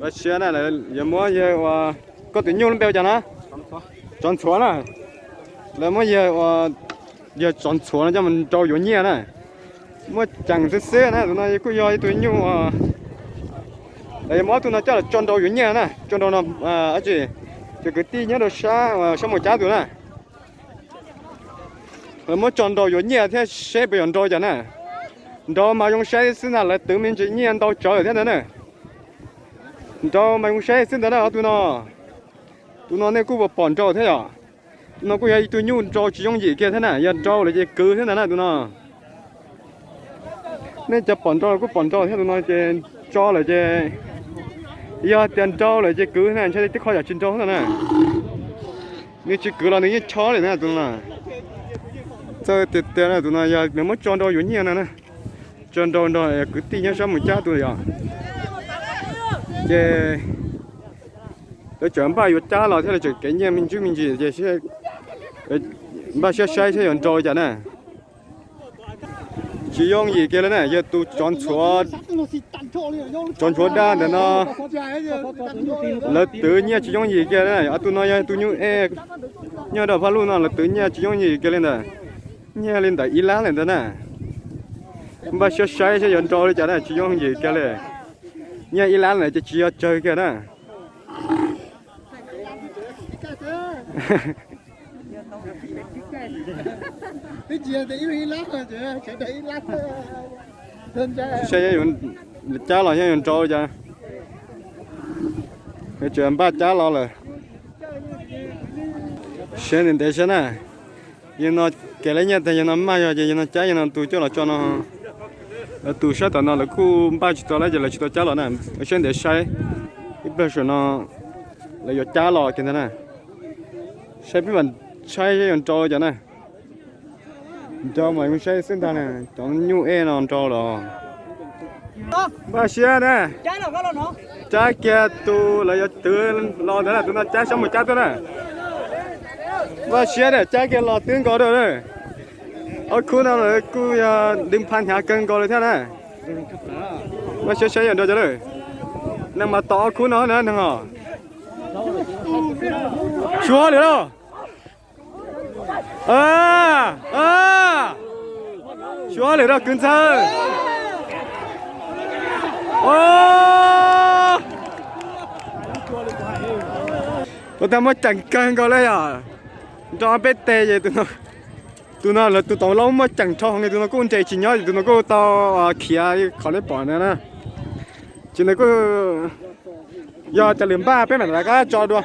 Ua siab na, yuav muab yawg ua, koj tus nyuj lub npe ua cas na? Tsov Ntxhuav na. Lawv muab yawg ua, yawg Tsov Ntxhuav no coj mus nrau yuav nyiaj na. Muaj ceem xwb xwb na, tus no kuj yog ib tug nyuj. Lawv yuav muab ob tug no coj los tso nrau yuav nyiaj na, tso nrau no, dab tsi, cov kwv tij nyob rau sab, sab Muas Cab tus na. Lawv muab tso nrau yuav nyiaj thiab seb puas yuav nrau cas na. Nrau mas zoo saib xwb ntag, lawv twv me ntsis nyiaj ntau tsawv lawm thiab ntag na. Nrau mas zoo saib xwb ntag na ob tug no. Tus no nej kuj puas pom nrau thiab yom? Tus no kuj yog ib tug nyuj nrau tsis yooj yim kiag thiab na, yog nrau lawm ces kwv thiab ntag na tus no. Nej cov pom nrau kuj pom nrau thiab, tus no ces tso lawm ces, yog tias nrau lawm ces kwv na, ntshai li tib qho yam tsis nrau ntag na. Nws tsis kwv los nws yeej chob li na tus no. Txawj tiag tiag na, tus no yog nws muab tso nrau yuav nyiaj no na. Tso nrau nrog kwv tij nyob sab Muas Cab tus yom. Ces lawv tseem npaj yuav cab los thiab, lawv tseem kev nyiaj me ntsis me ntsis ces npaj siab saib saib yuav nrau li cas na. Tsis yooj yim kiag li na, yog tus tsov ntxhuav, tsov ntxhuav daj ntawm no, lawv twv nyiaj tsis yooj yim kiag li na. Ob tug no yog tus nyuj ej nyob rau Phaj Luj no, lawv twv nyiaj tsis yooj yim kiag li ntawd, nyiaj li ntawm ib lab li ntawd na. Npaj siab saib saib yuav nrau li cas na, tsis yooj yim kiag li. Nyiaj ib lab lawm ces tsis yog tsawg kiag na. Saib yuav cab los yog yuav nrau li cas. Tseem npaj cab los lawm. Saib ntev ntev saib na. Yog no kev lawv nyiaj tag yog no maj yog ces yog no cab yog no tus coj los tso no. Lawv tus sab tom no lawv kuj npaj tsis tau lawm ces lawv tsis tau cab los na. Saib ntev saib, ib pliag saum no lawv yuav cab los kiag ntag na. Saib peb mam saib yuav nrau li cas na. Nrau mas zoo saib xwb ntag na, cov nyuj ej no nrau los. Npaj siab na, cab kiag tus lawv yuav twv los ntawd na, tus no cab sab mus cab tuaj na. Npaj siab na, cab kiag los twb nkaus dua. Ob khub no lawv kuj yog lwm pha hnyav kawg nkaus li thiab na. Npaj siab saib yuav nrau cas lawm. Neeg mas tom ob khub no na neeg os. Suav lawm lauj. Suav lawm rau kwv ntxawg. Ua tag muaj ceem kawg nkaus li yom. Nrau peb teg ces tus no lawv tus tom laub muaj ceem dhau heev li, tus no kuj nres tsis nyob ces tus no kuj tau khiav qhov nej pom ntawd na. Ces nws kuj yog cov lwm npaj peb mam rov qab tso dua.